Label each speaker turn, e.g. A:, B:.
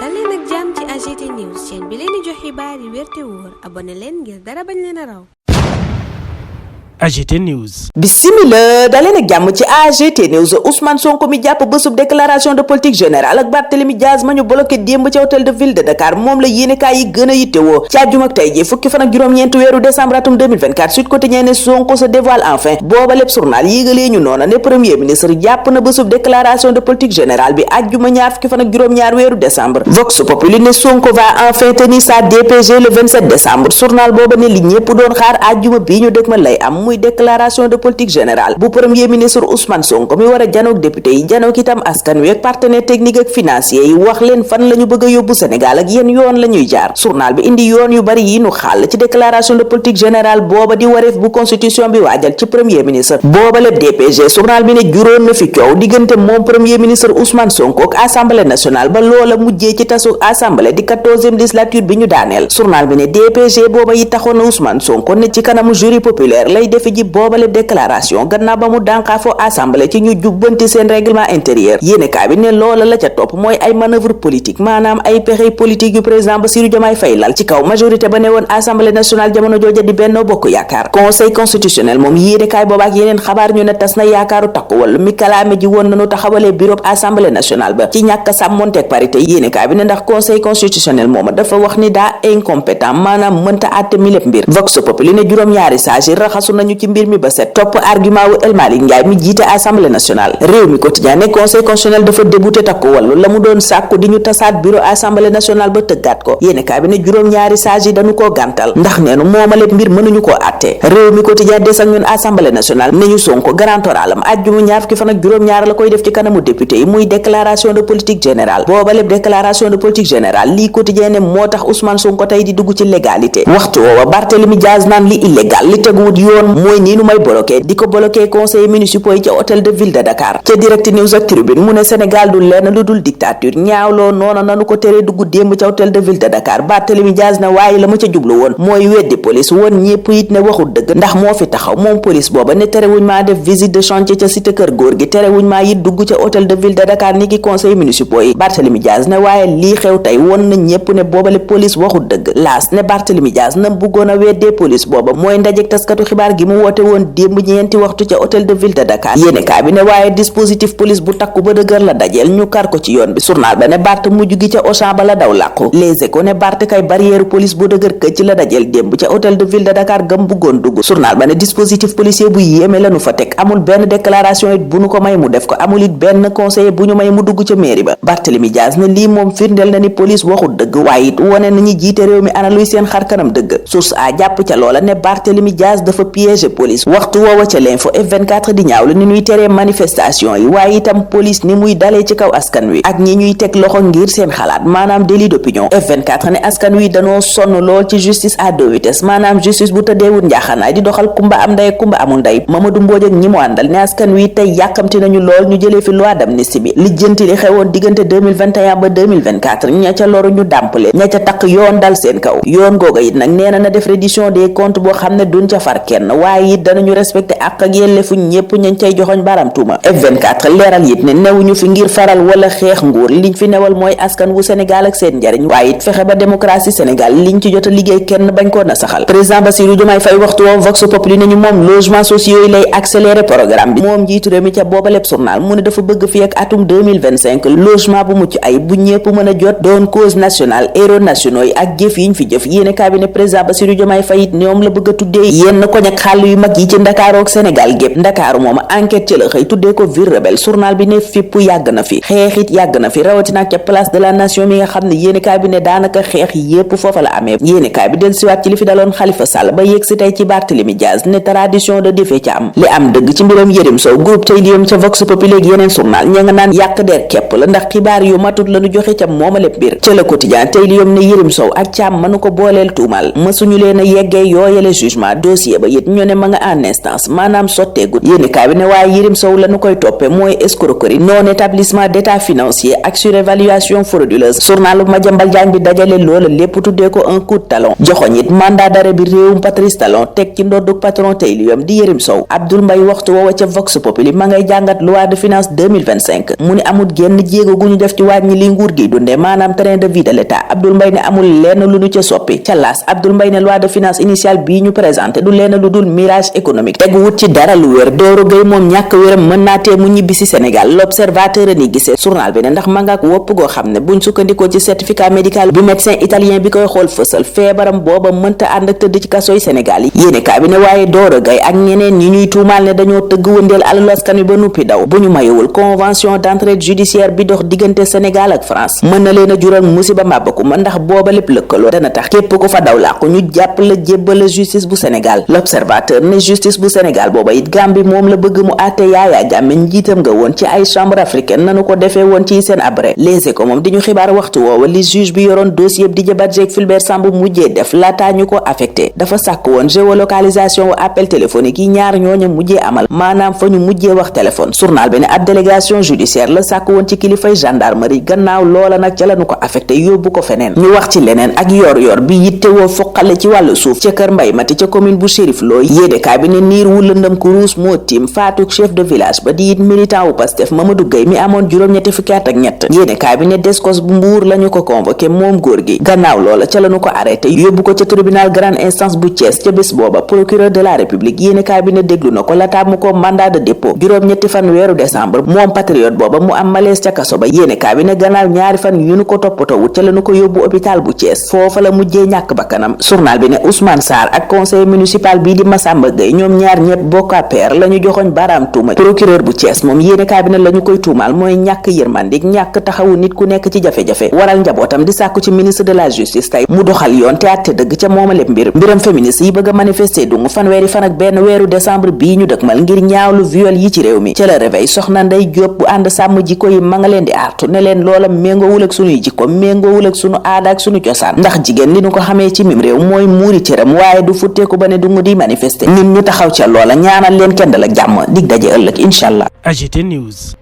A: dal leen ak jàmm ci AGT News chaîne bi leen di jox xibaar yi wér te wóor abonné leen ngir dara bañ leen a raw.
B: AGT News.
C: Bismillah daleen ak jàmm ci AGT News. Ousmane Sonko mi jàpp bésub déclaration de politique générale ak Barthélémy Diaz ma ñu bloqué démb ci hôtel de ville de Dakar moom la yéenekaay yi gën a yittewoo ci àjjuma ak tey ji fukki fan ak juróom-ñeent weeru décembre atum 2024 Sud Quotidien ne Sonko se dévoile enfin booba lépp journal yéegalee ñu noona ne premier ministre jàpp na bésub déclaration de politique générale bi àjjuma ñaar fukki fan ak juróom-ñaar weeru décembre. Vox Populi ne Sonko va enfin tenir sa DPG le 27 décembre journal booba ne li ñépp doon xaar àjjuma bii ñu dëgmal lay am muy déclaration de politique générale bu premier ministre Ousmane Sonko mi war a janoog député yi janoog itam askan wi ak partenaire technique ak financier yi wax leen fan la ñu bëgg a yóbbu Sénégal ak yéen yoon la ñuy jaar. journal bi indi yoon yu bari yi nu xàll ci déclaration de politique générale booba di wareef bu constitution bi waajal ci premier ministre booba lépp DPG journal bi ne juróon na fi coow diggante moom premier ministre Ousmane Sonko ak assemblée nationale ba loola mujjee ci tasu assemblée di 14e législature bi ñu daaneel. journal bi ne DPG booba yi taxoon na Ousmane Sonko ne ci kanamu jury populaire lay defe ji boobale déclaration gannaaw ba mu dànkaafoo assemblée ci ñu jubbanti seen règlement intérieur yéenekaay bi ne loola la ca topp mooy ay manœuvre politique maanaam ay pexey politique yu président Bassirou Diomaye Faye lal ci kaw majorité ba ne woon assemblée nationale jamono jooja di Benno Bokk Yaakaar. conseil constitutionnel moom yéenekaay booba ak yeneen xabaar ñu ne tas na yaakaaru takku wàllu mi kalaame ji woon nañu taxawalee bureau assemblée nationale ba ci ñàkk sàmmonteeg parité yéenekaay bi ne ndax conseil constitutionnel mooma dafa wax ni daa incompétent maanaam mënta àtte mi lépp mbir. Vox Populi ne juróom-ñaari sages raxasu nañu ci mbir mi ba set topp argument wu El Malick Ndiaye mi jiite assemblée nationale. réew mi quotidien ne conseil constitutionnel dafa débouté takku wàllu la mu doon sàkku di ñu tasaat bureau assemblée nationale ba tëggaat ko yéenekaay bi ne juróom-ñaari sages yi dañu koo gàntal ndax neenu moomalépp mbir mënuñu koo àtte. réew mi quotidien des ak ñun assemblée nationale ne ñu Sonko grand oralam àjjuma ñaar fukki fan ak juróom-ñaar la koy def ci kanamu député yi muy déclaration de politique générale booba lépp déclaration de politique générale lii quotidien ne moo tax Ousmane Sonko tey di dugg ci légalité waxtu woowa Barthélémy Diaz naan li illégal li teguwut yoon mooy nii nu may bloqué di ko bloqué conseillers municipaux yi ca hôtel de ville de Dakar. ca direct news ak tribune mu ne Sénégal du lenn lu dul dictature ñaawloo noonu nanu ko teree dugg démb ca hôtel de ville de Dakar Barthélémy Diaz na waaye la ma ca jublu woon mooy weddi police woon ñépp it ne waxul dëgg ndax moo fi taxaw moom police booba ne terewuñ maa def visite de chantier ca cité kër góor gi terewuñ maa it dugg ca hôtel de ville de Dakar ni ki conseillers municipaux yi Barthélémy Diaz ne waaye lii xew tey woon na ñépp ne boobale police waxul dëgg laas ne Barthélémy Diaz na bëggoon a weddee police booba mooy ndajek taskatu xibaar gi mu woote woon démb ñeenti waxtu ca hôtel de ville de Dakar yéenekaay bi ne waaye dispositif police bu takku ba dëgër la dajeel ñu kar ko ci yoon bi journal ba ne Bart mujj gi ca Auchan ba la daw làqu Les Échos ne Bart kay barrière police bu dëgër këcc la dajeel démb ca hôtel de ville de Dakar gam bëggoon dugg journal ba ne dispositif policier bu yéeme la nu fa teg amul benn déclaration it bu nu ko may mu def ko amul it benn conseiller bu ñu may mu dugg ca mairie ba Barthélémy Diaz ne lii moom firndeel na ni police waxul dëgg waaye it wone na ñi jiite réew mi ana luy seen xar kanam dëgg source a jàpp ca loola ne Barthélémy Diaz dafa piéger police waxtu woowa ca l'info F24 di ñaawlu ni ñuy teree manifestation yi waaye itam police ni muy dalee ci kaw askan wi ak ñi ñuy teg loxo ngir seen xalaat maanaam délit d'opinion F24 ne askan wi danoo sonn lool ci justice à deux vitesses maanaam justice bu tëddeewul njaaxanaay di doxal kumba am ndey kumba amul ndey Mamadou Mbodj ak ñi mu àndal ne askan wi tey yàkkamti nañu lool ñu jëlee fi loi d'amnistie bi lijjanti li xewoon diggante 2021 ba 2024 ña ca loru ñu dàmpale ña ca takk yoon dal seen kaw yoon googa it nag nee na def reddition des comptes boo xam ne duñ ca far kenn waaye it danañu respecté ak yelleefu ñépp ñañ cay joxoñ baram tuuma F24 leeral it ne newuñu fi ngir faral wala xeex nguur liñ fi newal mooy askan wu Sénégal ak seen njariñ waaye it fexe ba démocratie Sénégal liñ ci jot a liggéey kenn bañ koo na saxal président Bassirou Diomaye Faye waxtu woo Vox Populi nañu moom logement sociaux yi lay accélérer programme bi moom njiitu réew mi ca booba lépp journal mu ne dafa bëgg fi ak atum 2025 logement bu mucc ay bu ñépp mën a jot doon cause nationale héros nationaux yi ak jëf yiñ fi jëf yéene cabinet président Bassirou Diomaye Faye it ñoom la bëgg a tuddee yenn koñ ak xàll yu mag yi ci Ndakaaru ak Sénégal gépp Ndakaaru moom enquête ci la xëy tuddee ko ville rebelle journal bi ne fipp yàgg na fi xeexit yàgg na fi rawatina ca place de la nation mi nga xam ne yéene cabinet daanaka xeex yépp foofa la amee yéene kaay bi del siwaat ci li fi daloon Khalifa Sall ba yegg si tey ci Barthélémy Diaz ne tradition de défait ca am li am dëgg ci mbiram Yérim Sow groupe tey liyam ca Vox Populi ak yeneen journal ña nga naan yàq der képp la ndax xibaar yu matut lañu joxe ca mooma lépp mbir ca Le Quotidien tey liyam ne Yérim Sow ak Thiam mënu ko booleel tuumal mësuñu leen a yeggee yooyale jugement dossier ba it ñu ne ma nga en instance maanaam sotteegut yéenekaay bi ne waaye Yérim Sow la nu koy toppe mooy escroquerie non établissement d'état financier ak surévaluation frauduleuse journalu Madiambal Diagne bi dajale loola lépp tuddee ko un coup de talon joxoñ it mandat d'arrêt bi réewum Patrice Talon teg ci ndoddug patron tey liyom di Yérim Sow. Abdoul Mbaye waxtu woowa ca Vox Populi ma ngay jàngat loi de finance 2025 mu ne amul génn jéego gu ñu def ci wàññi li nguur gi dunde maanaam train de vie de l'état. Abdoul Mbaye ne amul lenn lu ñu ca soppi ca laas Abdoul Mbaye ne loi de finance initiale bii ñu présenté du lenn lu dul mirage économique tegu wut ci dara lu wér. Doro Gueye moom ñàkk wéram mën naa tee mu ñibbi si Sénégal l'observateur a ni gisee journal bi ne ndax ma ngaak wopp goo xam ne buñ sukkandikoo ci certificat médical bi médecin italien bi koy xool fësal feebaram booba mënta ànd ak tëdd ci kasoy Sénégal yi yéenekaay bi ne waaye Doro Gueye ak ñeneen ñi ñuy tuumaal ne dañoo tëgg wëndeel alalu askan wi ba nuppi daw bu ñu mayewul convention d'entraide judiciaire bi dox diggante Sénégal ak France mën na leen a jural musiba màbbaku ma ndax booba lépp lëkkaloo dana tax képp ku fa daw làqu ñu jàpp la jébbal la justice bu Sénégal l'observateur ne justice bu Sénégal booba it Gambie moom la bëgg mu àtte Yaya Jammeh njiitam nga woon ci ay chambre africaine nanu ko defee woon ci seen abré Les Échos moom di ñu xibaar waxtu woowa li juge bi yoroon dossier bi di Badji ak Fulbert Sambou mujjee def laataa ñu ko affecté dafa sàkk woon géolocalisation wu appel téléphonique yi ñaar ñooña mujjee amal maanaam fa ñu mujjee wax téléphone journal bi ne ab délégation judiciaire la sàkk woon ci kilifay gendarmerie gannaaw loola nag ca lañu ko affecté yóbbu ko feneen ñu wax ci leneen ak yor bi yittewoo foqale ci wàllu suuf ca kër Mbay Mati ca commune bu Chérif Looy yéenekaay bi ne niir wu lëndëm ku ruus moo tiim faatuk chef de village ba di it militant wu Pastef Mamadou Gueye mi amoon juróom-ñetti fukki at ak ñett yéenekaay bi ne Descos bu Mbuur lañu ko convoqué moom góor gi gannaaw loola ca lañu ko arrêté yóbbu ko ca tribunal grande instance bu Thiès ca bés booba procureur de la république yéenekaay bi ne déglu na ko la mu ko mandat de dépôt juróom-ñetti fan weeru décembre moom patriote booba mu am malaise ca kaso ba yéenekaay bi ne gannaaw ñaari fan yu nu ko toppatowut ca lañu ko yóbbu hôpital bu Thiès foofa la mujjee ñàkk bakkanam journal bi ne Ousmane Sarr ak conseiller municipal bii di Massamba Gueye ñoom ñaar ñëpp bokk APR la ñu joxoñ baaraam tuuma procureur bu Thiès moom yéenekaay bi ne la ñu koy tuumaal mooy ñàkk yërmandik ñàkk taxawu nit ku nekk ci jafe-jafe waral njabootam di sàkku ci ministre de la justice tey mu doxal yoon te àtte dëgg ca moomaleb mbiram féministe yi bëgg a manifester dungu fanweeri fan ak benn weeru décembre bii ñu dëkmal ngir ñaawlu viol yi ci réew mi ca la réveil soxna Ndey Jóob bu ànd sàmm jikko yi ma nga leen di artu ne leen loola méngoowul ak sunuy jikko méngoowul ak sunu aada ak sunu cosaan ndax jigéen li nu ko xamee ci mim réew mooy muuri cëram waaye du futteeku ba ne dungu di manifester nit ñu taxaw ca loola ñaanal leen kenn dal ak jàmm dig daje ëllëg incha allah.
B: AGT News.